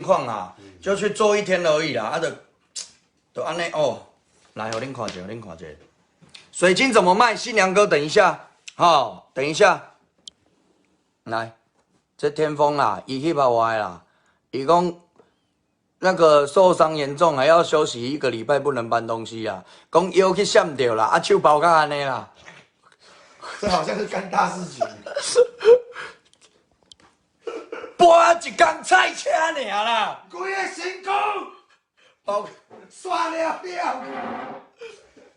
況啊，就去做一天而已啦，啊就就按呢哦，來，予恁看一下，予恁看一下，水晶怎麼賣？新娘哥，等一下，好，等一下，來，這天風啦，伊去把我的啦，伊講那個受傷嚴重，還要休息一個禮拜，不能搬東西啊，講腰去閃著啦，啊手包甲按呢啦。這好像是幹大事情。搬一工菜車爾啦，規个身軀包煞了了，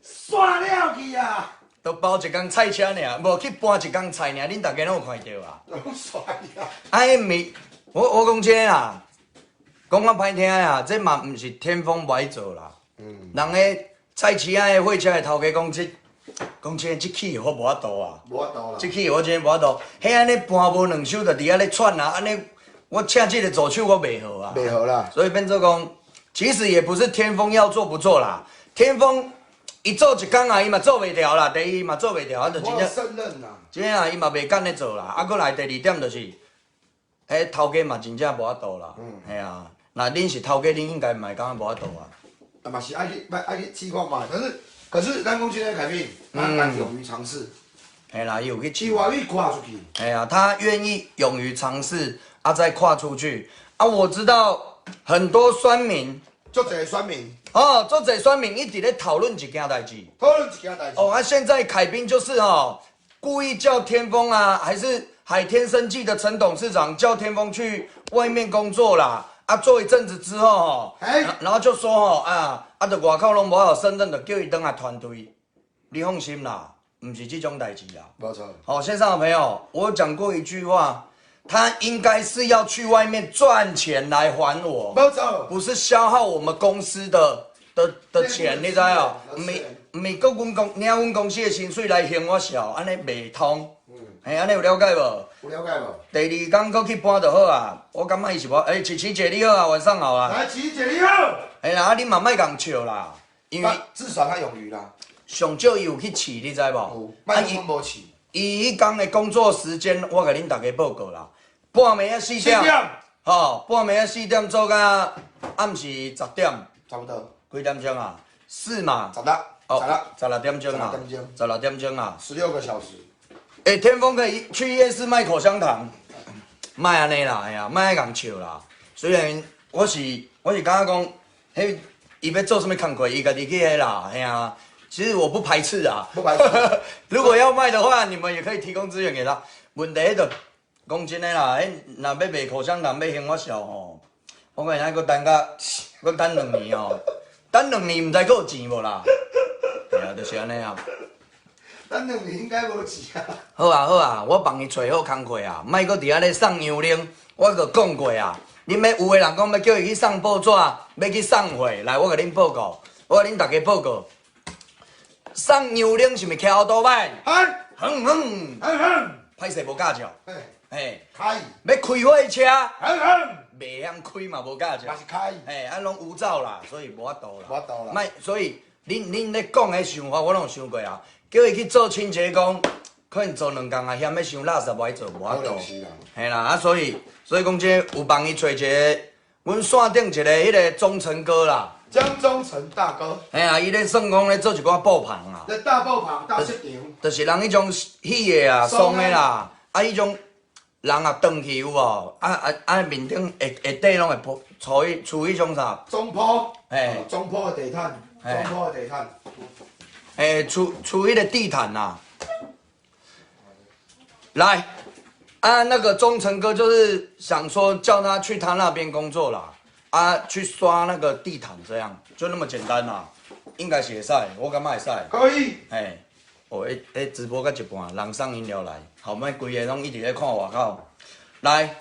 煞了去啊！都包一工菜車爾，無去搬一工菜爾，恁大家攏有看著啊？攏煞了。啊，彼毋是，我講真的啦，講較歹聽啊，這嘛毋是天風無愛做啦。人彼菜市仔的貨車的頭家講這，講真的，這氣我無法度啊。無法度啦。這氣我真的無法度，彼按呢搬無兩手就佇遐咧喘啊，按呢我請這個助手我袂好啊。袂好啦。所以變做講，其實也不是天風要做不做啦，天風伊做一工啊，伊嘛做袂牢啦。第一嘛做袂牢，啊就真正勝任啦。真正啊，伊嘛袂甘咧做啦。啊，閣來第二點就是，彼頭家嘛真正無法度啦。嘿啊，若恁是頭家，恁應該嘛會感覺無法度啊。啊嘛是愛去愛去試看覓，可是咱講真的凱賓，他敢勇於嘗試。嘿啦，伊有去試。伊願意跨出去。嘿啊，他願意勇於嘗試，啊，再跨出去。啊，我知道很多酸民，足濟酸民。哦，足濟酸民一直咧討論一件代誌。討論一件代誌。哦，啊，現在凱賓就是哦，故意叫天風啊，還是海天生技的陳董事長叫天風去外面工作啦。啊，做一陣子之後吼，然後就說吼啊，啊，就外口攏無法度勝任，就叫伊轉來團隊。你放心啦，毋是這種代誌啦。無錯。好，線上的朋友，我講過一句話，他應該是要去外面賺錢來還我，無錯，不是消耗我們公司的錢，你知無？毋是閣阮公領阮公司的薪水來還我笑，按呢袂通。嘿，按呢有了解無？有了解無？第二工閣去搬就好啊。我感覺伊是無，欸，琪琪姐你好啊，晚上好啊。來，琪琪姐你好。嘿啦，啊你嘛莫共笑啦，因為至少他勇於啦。上少伊有去試，你知無？有，莫講無試。伊彼工的工作時間，我共恁大家報告啦。半暝仔四點，吼，半暝仔四點做到暗時10點。差不多。幾點鐘啊？四嘛。十六。哦，十六。 16點鐘啊。16點鐘啊。 16個小時。欸，天風可以去夜市賣口香糖，莫按呢啦，哎呀，莫愛共笑啦。雖然我是感覺講，彼伊欲做啥物工課，伊家己去彼啦，嘿啊。其實我不排斥啊，不排斥。如果要賣的話，你們也可以提供資源給他。問題彼就講真的啦，彼若欲賣口香糖，欲還我笑吼，我看愛閣等甲，閣等兩年哦，等兩年毋知閣有錢無啦。對啊，就是按呢啊。等兩年應該無錢啊。好啊好啊，我幫伊揣好工課啊，莫閣佇遐咧送洋奶，我閣講過啊。恁欲有的人講欲叫伊去送報紙，欲去送貨，來我共恁報告，我共恁大家報告。送洋奶是毋是騎歐多拜？係。哼哼。哼哼。歹勢無駕照。嘿。開。欲開貨車。哼哼。袂曉開嘛無駕照。嘛是開。嘿，啊攏有走啦，所以無法度啦。無法度啦。莫，所以恁咧講的想法，我攏有想過啊。叫伊去做清潔工，可能做兩工啊，嫌欲傷垃圾，無愛做，無法度。嘿啦，啊所以講這有幫伊揣一个，阮線頂一个彼个忠誠哥啦。江忠誠大哥。嘿啊，伊咧算講咧做一寡布棚啊。咧大布棚、大攝場。就是人彼種戲的啊，爽的啦，啊，彼種人啊，轉去有無？啊啊啊！面頂下下底攏會鋪鋪彼鋪彼種啥？中鋪。嘿。中鋪的地毯，中鋪的地毯。欸，鋪鋪彼个地毯呐。來，啊，那個忠誠哥就是想說叫他去他那邊工作啦，啊，去刷那個地毯，這樣就那麼簡單啦，應該是會使，我感覺會使。可以。嘿，哦，欸欸，直播到一半，人送飲料來，後尾規个攏一直咧看外口，來。